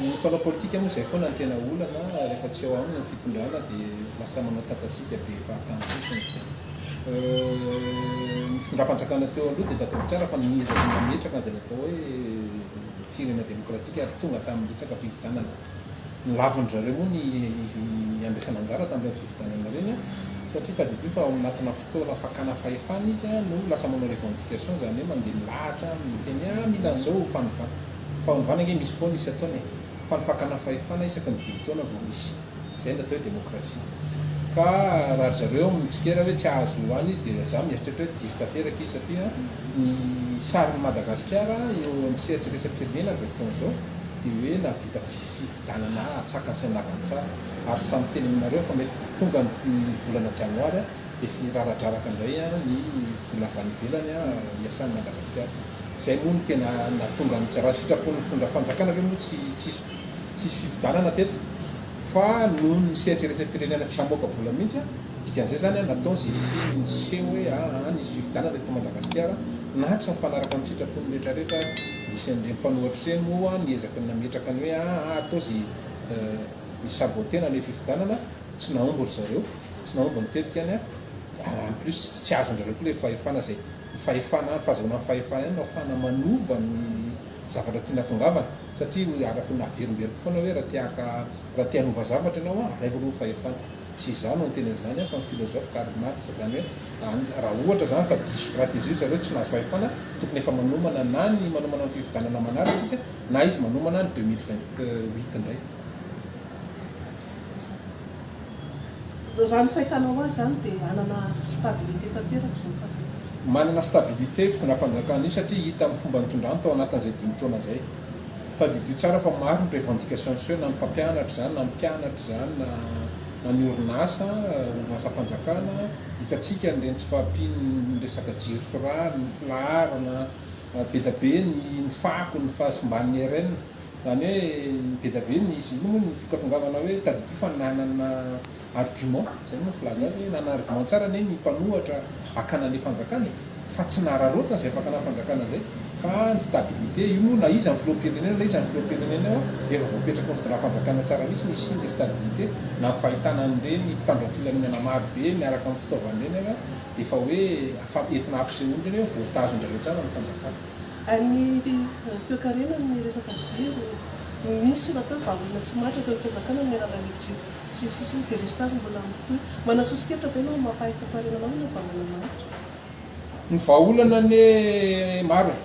Ny mpanao politika moa izay foana no tena olana, rehefa tsy eo aminy ny fitondrana dia lasa manao tatasika be fahatany fotsiny. Ny fitondram-panjakana teo aloha dia tadidio tsara fa niezaka nametraka an'izay natao hoe firenena demokratika ary tonga tamin'ny resaka fifidianana. Nolavin-dry zareo moa ny handraisana anjara tamin'ireny fifidianana ireny satria tadidio fa ao anatina fotoana fakana fahefana izy no lasa manao revendication, izany hoe mandeha milahatra miteny hoe ah mila an'izao fanovana. Fanovana ange misy foana isan-taona e! Fa ny fakana fahefana isaky ny dimy taona vao misy. Izay no atao hoe demokrasia. Ka raha ry zareo mitsikera hoe tsy azo any izy dia za mieritreritra hoe diso tanteraka izy satria ny sarin'i Madagasikara eo amin'ny sehatry iraisam-pirenena amin'izao fotoana izao dia hoe nahavita fifidianana antsakany sy andavany tsara. Ary samy miteny aminareo fa mety tonga ny volana janoary dia efa hiraradraraka indray ny vola avy any ivelany hiasan'i Madagasikara. Izay moa no tena nahatonga ny raha sitrapon'ny mpitondra fanjakana ve moa tsy tsisy tsisy fifidianana teto fa noho ny sehatra iraisam-pirenena tsy hamoaka vola mihitsy an, dikan'izay izany an natao izay hisian'ny seho hoe aa nisy fifidianana eto Madagasikara na tsy mifanaraka amin'ny sitrapon'ny rehetra rehetra ary nisy an'ireny mpanohatra ireny moa niezaka nametraka ny hoe aa atao izay hi-saboter-na ilay fifidianana, tsy nahomby ry zareo, tsy nahomby ny tetikany an, en plus tsy azon-dry zareo koa ilay fahefana izay ny fahefana, ny fahazahoana ny fahefana ihany no ahafahana manova ny zavatra tiana hatongavana satria araka ny naverimberiko foana hoe raha te haka, raha te hanova zavatra ianao an, alaivo aloha ny fahefana. Tsy izaho no niteny an'izany an, fa ny philosophe Karl Marx, izany hoe raha ohatra izany ka diso stratégie ry zareo tsy nahazo fahefana, tokony efa manomana na ny manomana ny fifidianana manaraka izy na izy manomana ny 2028 indray. Raha ny fahitanao azy izany dia hanana stabilité tanteraka izao fanjakana izao. Manana stabilité io fitondram-panjakana io satria hita amin'ny fomba nitondrany tao anatin'izay dimy taona izay. Tadidio tsara fa maro ny revendication niseho na ny mpampianatra izany na ny mpianatra izany na na ny orinasa, orinasam-panjakana, hitantsika an'ireny tsy fahampian'ny resaka jiro sy rano, ny filaharana be dia be, ny fako, ny fahasimban'ny RN. Izany hoe be dia be ny izy io moa no tiako hatongavana hoe tadidio fa nanana argument, izay moa ny filaza azy hoe nanana argument tsara anie ny mpanohatra hakana an'ilay fanjakana e! fa tsy nararaotany izay fakana fanjakana izay ka ny stabilité io moa na iza ny filoham-pirenena na iza ny filoham-pirenena eo efa voapetraky ny fitondram-panjakana tsara mihitsy ny hisian'ilay stabilité na ny fahitana an'ireny mpitandro ny filaminana maro be miaraka amin'ny fitaovana ireny ary dia efa hoe entina hampisehoana ireny hoe voatazon-dry zareo tsara ny fanjakana. Ny toekarena ny resaka jiro, misy rahateo vahaolana tsy maharitra ataon'ny fanjakana amin'ny alalan'ny jiro sy ny sisa ny delestazy mbola mitohy. Manana soso-kevitra ve ianao amin'ny maha mpahay toekarena anao inona ny vahaolana maharitra? Ny vahaolana anie maro e,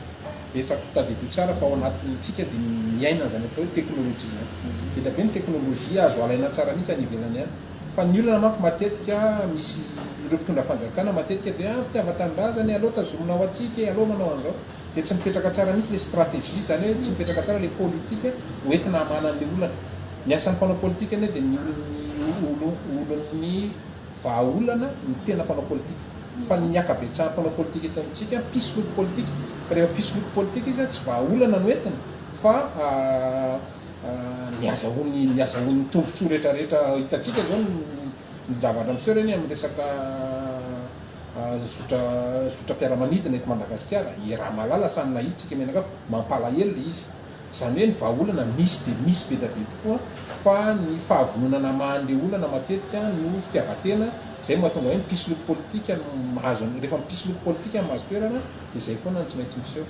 betsaka, tadidio tsara fa ao anatin'ny tsika dia miaina an'izany atao hoe teknolojia izany. Be dia be ny teknolojia azo alaina tsara mihitsy any ivelany any. Fa ny olana manko matetika misy ireo mpitondra fanjakana matetika dia ah fitiavan-tanindrazana e, aleo tazomina ho antsika e, aleo manao an'izao. Dia tsy mipetraka tsara mihitsy ilay stratégie, izany hoe tsy mipetraka tsara ilay politika ho entina hamahana an'ilay olana. Ny asan'ny mpanao politika anie dia ny olon'ny olon'ny vahaolana no tena mpanao politika. Fa ny ankabetsahan'ny mpanao politika eto amintsika mpisoloky politika. Fa rehefa mpisoloky politika izy tsy vahaolana no entiny fa ny azahoany ny azahoany tombotsoa rehetra rehetra hitantsika zao ny zavatra miseho reny amin'ny resaka zotra zotram-piaramanidina eto Madagasikara iaraha-mahalala samy nahita tsika mianakavy mampalahelo le izy izany hoe ny vahaolana misy dia misy be dia be tokoa fa ny fahavononana hamaha an'le olana matetika no fitiavan-tena izay no mahatonga hoe mpisoloky politika no mahazo rehefa mpisoloky politika no mahazo toerana dia izay foana no tsy maintsy miseho.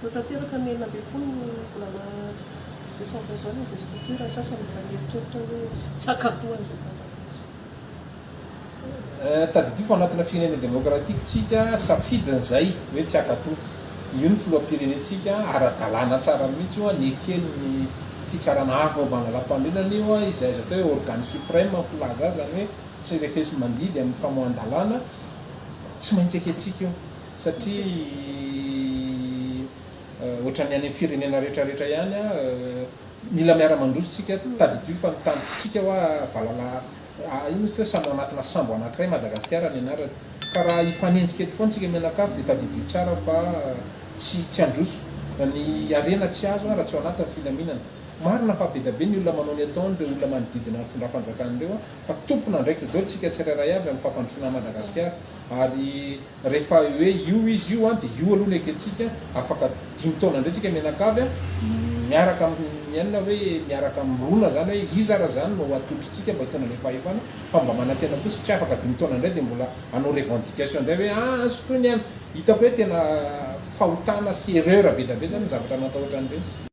Ho tanteraka ny 16 ny volana desambra izao ny investiture, ny sasany mbola mieritreritra hoe tsy hankatoa an'izao fanjakana izao. Tadidio fa anatina firenena demokratika tsika, safidiny izay hoe tsy hankatoa. Io ny filoham-pirenentsika, ara-dalàna tsara mihitsy io, neken'ny fitsarana avo momba ny lalàmpanorenana io, izay azo atao hoe organe suprême ny filaza azy, izany hoe tsy refesi-mandidy amin'ny famoahan-dalàna, tsy maintsy ekentsika io. Satria ohatran'ny any amin'ny firenena rehetra rehetra ihany mila miara-mandroso tsika, tadidio fa ny tanintsika hoa valala inona izy teo samy ao anatina sambo anankiray Madagasikara ny anarany, ka raha hifanenjika eto foana tsika mianakavy dia tadidio tsara fa tsy tsy handroso, ny harena tsy azo raha tsy ao anatin'ny filaminana. Marina fa be dia be ny olona manao ny ataony ireo olona manodidina ny findram-panjakana ireo fa tompon'andraikitra daholo tsika tsirairay avy amin'ny fampandrosoana an'i Madagasikara ary Rehefa hoe io izy io an, dia io aloha no ekentsika, afaka dimy taona indray tsika mianakavy an, miaraka amin'ny. miaina hoe miaraka mirona zany hoe iza ara zany no atolotritsika mba hitondra le fahefana, fa mba manantena kosa tsy afaka 5 taona indray de mbola hanao revendication indray hoe ah sotroy ny any. Hitako hoe tena fahotana sy erreur be da be zany ny zavatra natao ohatran'ireny.